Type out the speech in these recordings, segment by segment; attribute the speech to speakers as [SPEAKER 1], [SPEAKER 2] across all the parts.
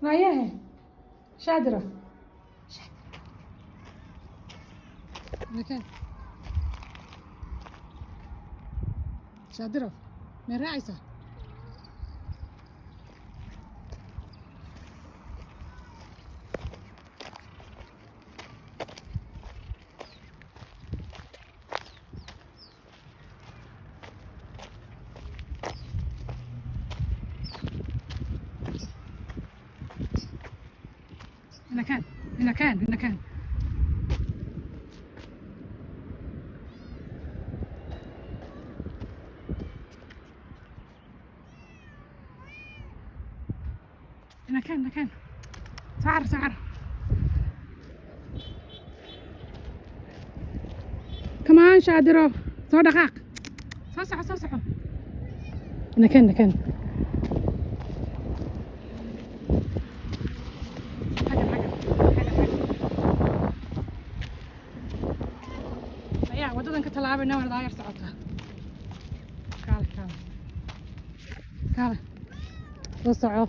[SPEAKER 1] Waayahe Shaadiro, Nakeen, Shaadiro, may raacaysaa? Nakeen, nakeen, nakeen. Nakeen, nakeen. Soo carar, soo carar. Come on, Shaadiro, soo dhaqaaq, soo soco, soo soco. Nakeen, nakeen. Xaggan, xaggan, xaggan, xaggan. Ayaa waddadan ka tallaabayna, waa daayar socotaa. Kaale, kaale, kaale, soo soco.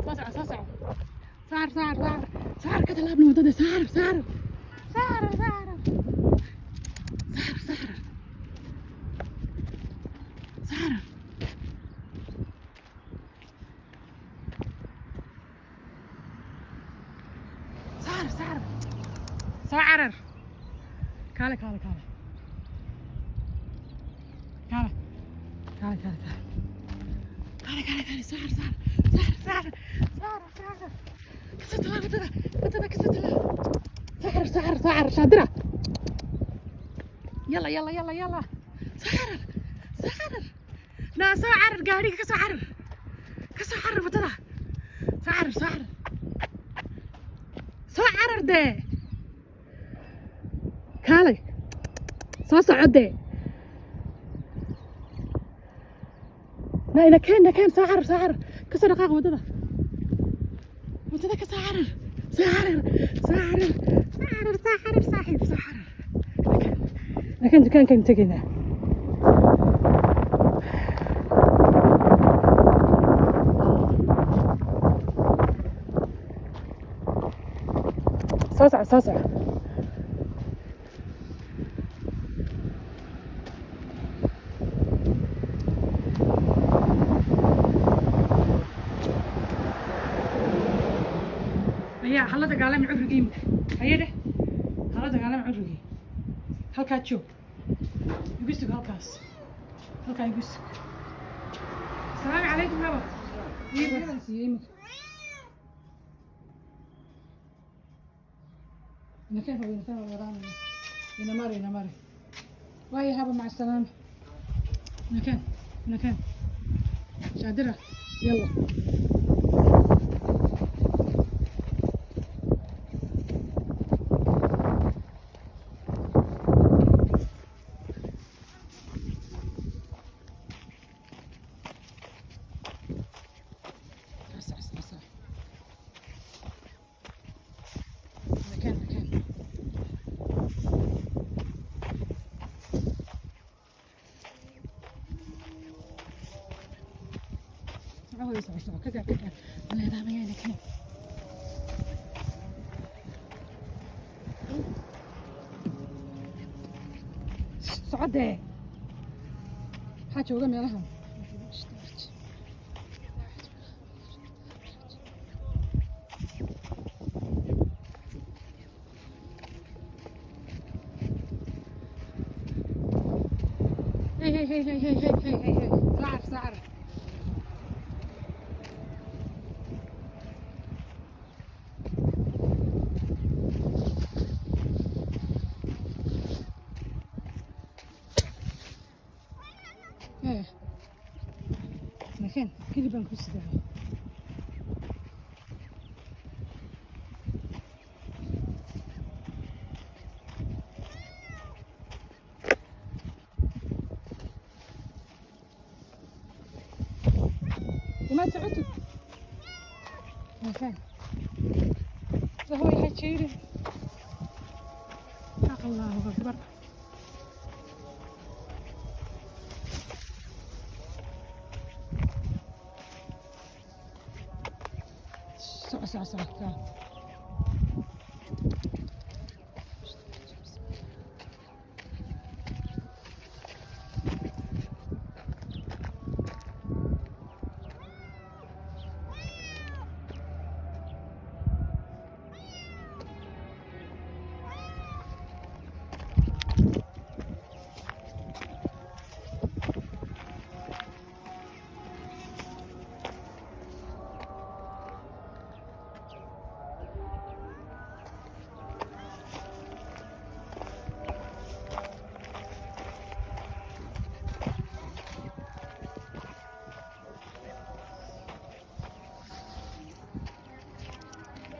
[SPEAKER 1] Soo soco, soo soco. Saar, saar, saar, saar, ka tallaabna waddada. Saar, saar, saar, saar, saar, saar, saar, saar, saar, soo carar. Kaale, kaale, kaale, kaale, kaale, kaale, kaale, kaale, kaale, kaale. Saar, saar, saar, saar, saar, saar. Kasoo tallaab waddada, waddada kasoo tallaab. Saar, saar, saar. Shaadira, yalla, yalla, yalla, yalla. Soo carar, soo carar, naa soo carar. Gaadhiga ka soo carar, ka soo carar waddada. Soo carar, soo carar, soo carar dee. Kaalay, soo soco dee. Na ina keen, na keen. Soo carar, soo carar, ka soo dhaqaaq waddada, waddada ka soo carar, soo carar, soo carar, soo carar, soo carar, saaxiib, soo carar. Nakeen, nakeen. Dukaankaan tegaynaa. Soo soco, soo soco. Ayaa hala dagaalami currigii imika. Haye dheh, hala dagaalami currigii. Halkaa joog, igu sug halkaas, halkaa igu sug. Asalaamu calaykum. Haba siiyey imika. Inakeen habo, inakeen, waa waraanaya. Ina mari, ina mari. Waayo haba, maca asalaama. Inakeen, inakeen. Shaadira, yalla. Soco, soco, soco. Inakeen, inakeen. Soco hooyo, soco, soco. Ka gaar, ka gaar. Leedaamaya, inakeen. Soco dee. Maxaa jooga meelahan? Hey, hey, hey, hey, hey, hey, hey, hey, hey. Saar, saar. Eh. Nakeen, hilib baan ku sidaa. Ma socotid? Nakeen. Hooy, ha jiirin. Ha Allahu akbar. Soco, soco, soco, soco.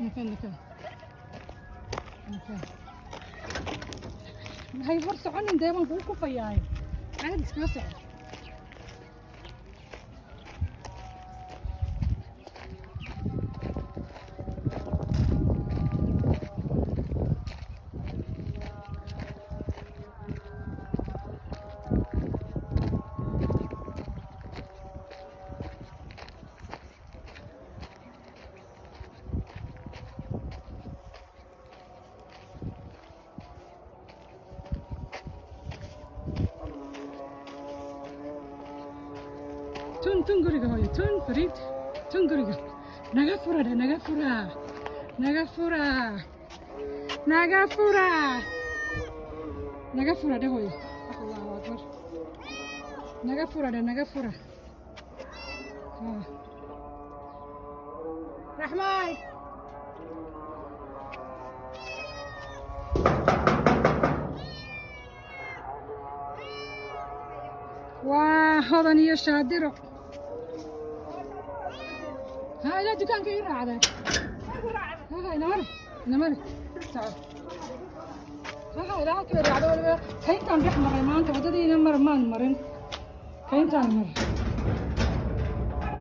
[SPEAKER 1] Nakeen, nakeen, nakeen. Hay hor soconin dee, baan kugu kufayaay. Caadi iskaga soco. Tun, tun guriga, hooyo, tun. Fariid, tun guriga. Naga fura dhe, naga fura, naga fura, naga fura, naga fura dhe, hooyo. Allahu akbar. Naga fura dhe, naga fura. Ha. Raxmaay. Waa Hodan iyo Shaadiro. Ha, ilaa dukaanka ii raacday. Ha, ina mari, ina mari, soco. Ha, ilaa halkii bay raacday. Waliba kayntaan dhex maray maanta, waddadiina mar maan marin, kayntaan maray.